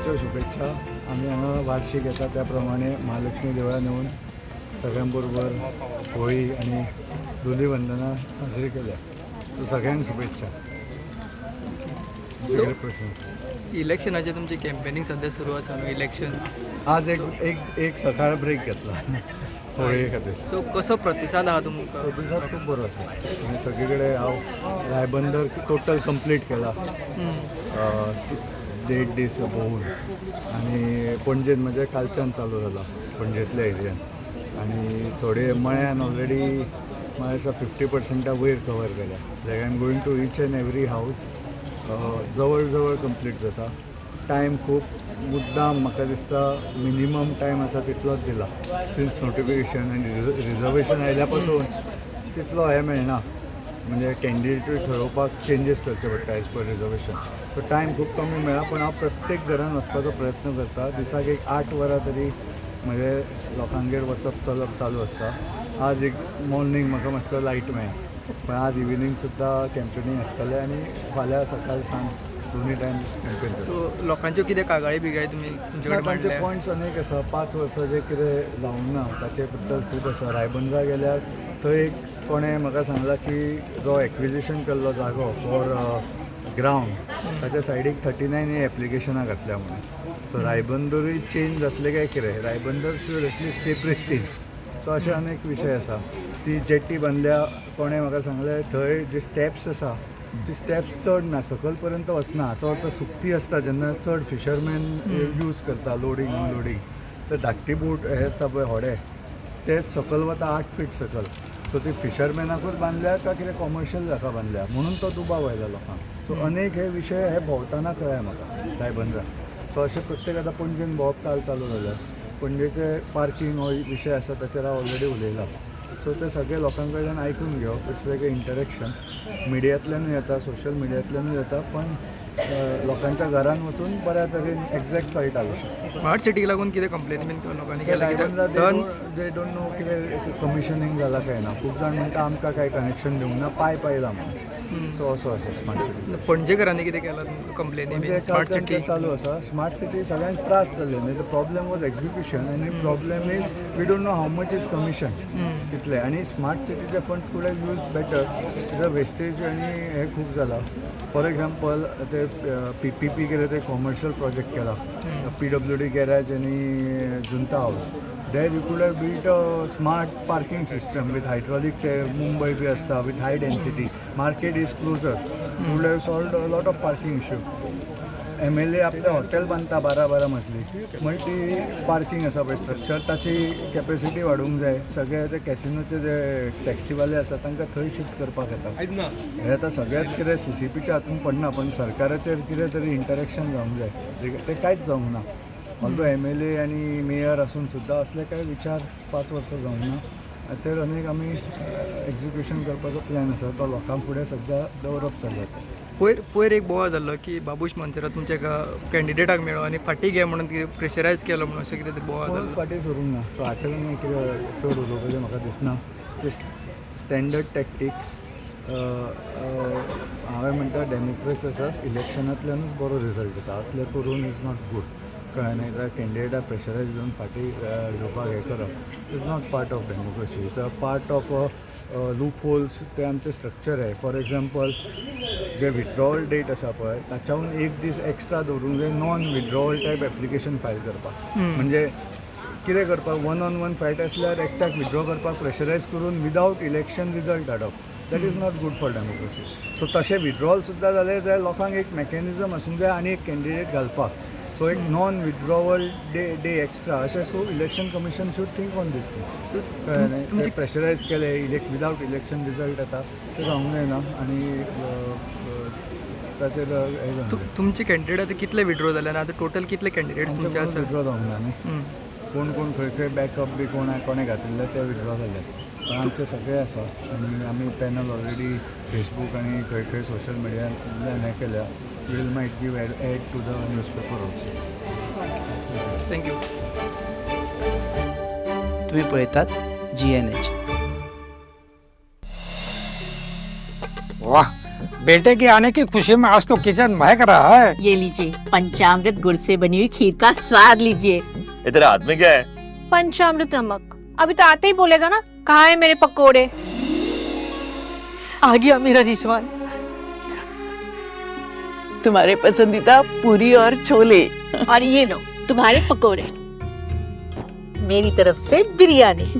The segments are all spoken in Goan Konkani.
होळयेच्यो शुभेच्छा. आमी हांगा वार्षिक येता त्या प्रमाणे महालक्ष्मी देवळान येवन सगळ्यां बरोबर होळी आनी धुलीवंदना साजरी केल्या. सो सगळ्यांक शुभेच्छा. सो कितें प्रश्न आसा? इलेक्शनाचे तुमची कॅम्पेनिंग सध्या सुरू आसा न्हू इलेक्शन. आज एक एक एक सकाळ ब्रेक घेतला होळये खातीर. सो कसो प्रतिसाद आहा तुमकां? प्रतिसाद खूब बरो आसा आनी सगळे कडेन हांव रायबंदर टोटल कंप्लीट केला देड दीस भोंवून आनी पणजेन म्हणजे कालच्यान चालू जाला पणजेंतल्या एरियान आनी थोडे मळ्यान ऑलरेडी म्हाका दिसता 50%ा वयर कवर केल्या. Like I am going to each and every house. जवळ जवळ कंप्लीट जाता. टायम खूब मुद्दाम म्हाका दिसता मिनिमम टायम आसा तितलोच दिला. सिन्स नोटिफिकेशन आनी रिजर्वेशन आयल्या पासून तितलो हें मेळना, म्हणजे कॅन्डिडेटूय ठरोवपाक चेंजीस करचे पडटा as per reservation. So time खूब कमी मेळ्ळा, पूण हांव प्रत्येक घरान वचपाचो प्रयत्न करता. दिसाक एक 8 वरां तरी म्हजे लोकांगेर वचप चलप चालू आसता. आज एक मॉर्निंग म्हाका मातसो लायट मेळ्ळा, पण आज इव्हिनींग सुद्दां कॅम्पेनींग आसतलें आनी फाल्यां सकाळ सांज दोनूय टायम कॅम्पेन. सो लोकांच्यो कितें कागाळी बिगाळी तुमी तुमचे कडेन तांचे मांडल्या? पॉयंट्स अनेक आसा. 5 वर्सां जें कितें जावंक ना ताचे बद्दल खूब आसा. रायबंदरा गेल्यार थंय एक कोणें म्हाका सांगलां की जो एक्विजिशन केल्लो जागो फॉर ग्रावंड ताच्या सायडीक 39 ही एप्लिकेशनां घातल्या म्हणून. सो रायबंदरूय चेंज जातलें काय कितें? Ribandar should at least stay pristine. So अशे अनेक विशय आसा. ती जेट्टी बांदल्या, कोणें म्हाका सांगलें थंय जे स्टेप्स आसा ती स्टेप्स चड ना, सकयल पर्यंत वचना. हाचो अर्थ सुकती आसता जेन्ना चड फिशरमॅन यूज करता लोडींग अनलोडींग, तर धाकटी बोट हे आसता पळय होडे, ते सकयल वता 8 फीट सकयल. सो ती फिशरमॅनाकूच बांदल्या काय कितें कॉमर्शियल जाका बांदल्या म्हणून तो दुबाव आयला लोकांक. सो अनेक हे विशय हे भोंवतना कळ्ळे म्हाका रायबंदरा. सो अशें प्रत्येक आतां पणजेन भोंवप काल चालू जालें. पणजेचे पार्कींग हो विशय आसा ताचेर हांव ऑलरेडी उलयलां. सो ते सगळे लोकां कडल्यान आयकून घेवप, it's like a interaction. मिडियांतल्यानूय येता, सोशल मिडियांतल्यानूय येता, पण लोकांच्या घरान वचून बऱ्या तरेन एग्जॅक्ट कळटा विशय. स्मार्ट सिटीक लागून कितें कंप्लेनी बीन लोकांनी केल्या कित्याक सन they don't know कितें कमिशनींग जाला काय ना. खूब जाण म्हणटा आमकां कांय कनेक्शन दिवंक ना, पायप आयला म्हणून. सो असो आसा स्मार्ट सिटी. पणजेकारांनी कितें केलां तुमकां कंप्लेनी म्हणजे बीन स्मार्ट कालच्यान सिटी? तें चालू आसा. स्मार्ट सिटी सगळ्यांक त्रास जाल्ले न्ही. The problem was execution आनी problem is we don't know how much is commission कितले आनी स्मार्ट सिटीचे fund could have use better. तेजो वेस्टेज आनी हें खूब जाला. फॉर एग्जाम्पल ते पीपीपी केले, ते कॉमर्शियल प्रोजेक्ट केला, पीडब्ल्यूडी गॅरेज आनी जुंता house. There you could have built a smart parking system with hydraulic. ते मुंबय बी आसता with high density market is closer, could have solved a lot of parking issue. MLA आपलें हॉटेल बांदता 12-12 मजली, मल्टी पार्कींग आसा पळय स्ट्रक्चर, ताची कॅपेसिटी वाडोवंक जाय. सगळे ते कॅसिनोचे जे टॅक्सीवाले आसा तांकां थंय शिफ्ट करपाक येता. हें आतां सगळ्यात कितें सीसीपीच्या हातून पडना, पण सरकाराचेर कितें तरी इंटरेक्शन जावंक जाय. तें कांयच जावंक ना. ऑल्दो एमएलए आनी मेयर आसून सुद्दां असले कांय विचार 5 वर्सां जावंक ना. हाचेर अनेक आमी एक्जिक्युशन करपाचो प्लॅन आसा, तो लोकां फुडें सद्या दवरप चालू आसा. पयर पयर एक बोवाळ जाल्लो की बाबूश मोन्सेरात तुमच्या एका कॅन्डिडेटाक मेळ्ळो आनी फाटीं घे म्हणून कितें प्रेशरायज केलो म्हणून अशें कितें तरी बोवाळ कोण जाल्लो. फाटीं सरूंक ना. सो हाचेर आनी कितें चड उलोवपाचें म्हाका दिसना. ते स्टँडर्ड टॅक्टिक्स. हांवें म्हणटा डेमोक्रेसी आसा, इलेक्शनांतल्यानूच बरो रिजल्ट येता. असलें करून is not good. कळ्ळें न्ही? जाल्यार कॅन्डिडेटाक प्रेशरायज घेवन फाटीं घेवपाक हें करप is not part of democracy. It's a part of loop holes. ते आमचें स्ट्रक्चर आहे. फॉर एग्जाम्पल जे विथड्रॉवल डेट आसा पळय, ताच्याहून एक दीस एक्स्ट्रा दवरूंक जाय non withdrawal type application file करपाक. म्हणजे कितें करपाक, वन ऑन वन फायट आसल्यार एकट्याक विथड्रॉ करपाक प्रेशरायज करून विदावट इलेक्शन रिजल्ट हाडप, that is not good for democracy. So तशें विथड्रॉल सुद्दां जालें जाल्यार लोकांक एक मॅकॅनिजम आसूंक जाय आनी एक कॅन्डिडेट घालपाक. सो एक non withdrawal day extra अशें. So election commission should think on these things. So कळ्ळें न्ही? तुमची ते प्रेशरायज केले इलेक्ट विदावट इलेक्शन रिजल्ट येता ते जावंक जायना आनी ताचेर हें जावंक जाय. तुमचे कॅन्डिडेट आतां कितले विड्रॉ जाले आनी आतां टोटल कितले कॅन्डिडेट्स तुमचे आसा? विड्रॉ जावंक ना न्ही. कोण कोण खंय खंय बॅकअप बी कोण कोणें घातिल्ले ते विड्रॉ जाले, पण आमचे सगळे आसा आनी आमी पॅनल ऑलरेडी फेसबूक आनी खंय खंय सोशल मिडियांतल्यान हें केल्या. We'll might give ad to the newspaper also. Thank you. तुम्ही पळयतात जीएनएच. वा. बेटे के आने की खुशी में आज तो किचन महक रहा है। ये लीजिए, पंचामृत गुड़ से बनी हुई खीर का स्वाद लीजिए। ये तेरे हाथ में क्या है? पंचामृत नमक। अभी तो आते ही बोलेगा ना, कहाँ है मेरे पकोड़े। आ गया मेरा रिजवान। तुम्हारे पसंदीदा पूरी और छोले। और ये लो तुम्हारे पकोड़े। मेरी तरफ से बिरयानी।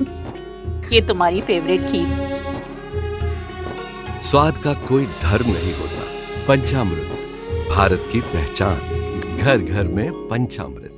ये तुम्हारी फेवरेट खीर। स्वाद का कोई धर्म नहीं होता। पंचामृत, भारत की पहचान। घर घर में पंचामृत।